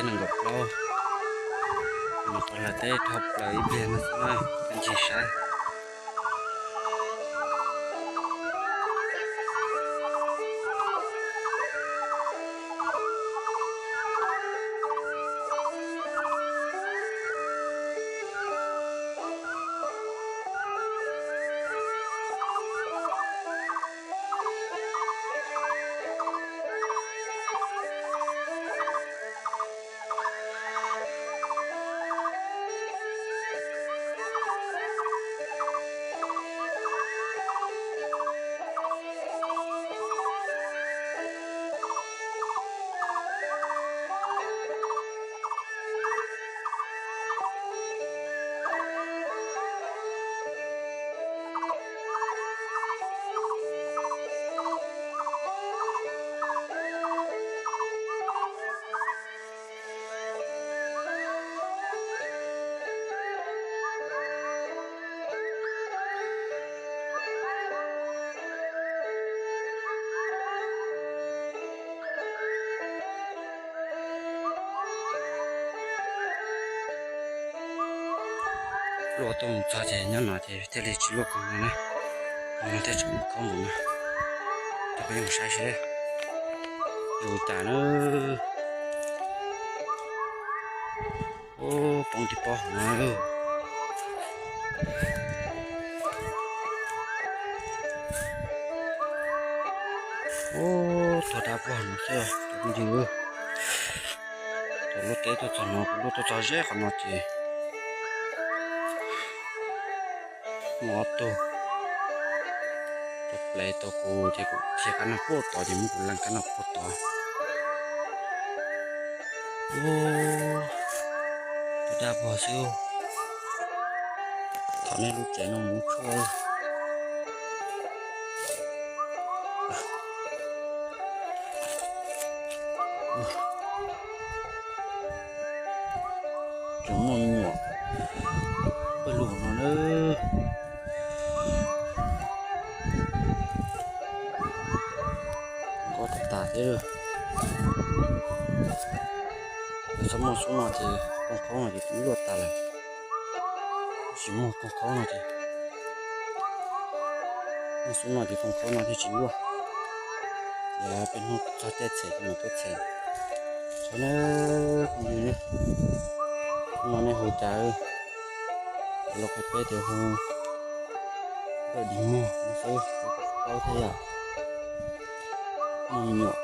Nees nkaum plaub, mus qhov lawv teb dhau plaws ib pliag no xwb na, ncig saib. Luaj tuaj mus txog ces nyob no ces thiaj li tsis luaj koog no na. Thiaj tseem khaub npaum no. Coj peb mus saib seb zoo cas na. Ub, poob tim pob hauv no. Ub, tuag dab vog no xwb os cov phooj ywg. Thaum luaj teb tuaj txog no, kuv luaj tuaj txog ze qhov no ces muaj ob tug tuaj plev tau kuv ces kuv dhia kab noj puag tod ces muab kuv leej kab noj puag tod. Ub, tuag dab vog xwb. Thov nej lub tsev no mus tshuaj. Tseem muaj me nyuam pawg lug no na. Nqos tas tas thiab. Yog txhob muaj xub no ces kooj khaub no ces twb luaj tas lawm. Tsis muaj kooj khaub no ces, muaj xub no ces kooj khaub no thiaj tsis luaj. Ces peb hnub txog caij txhem ces mam tuaj txhem. Saib na, phooj ywg, hnub no nej hu cas, los qhia peb tias hu Nkauj Dig Muag no xwb, paub thiab yom. Muaj me nyuam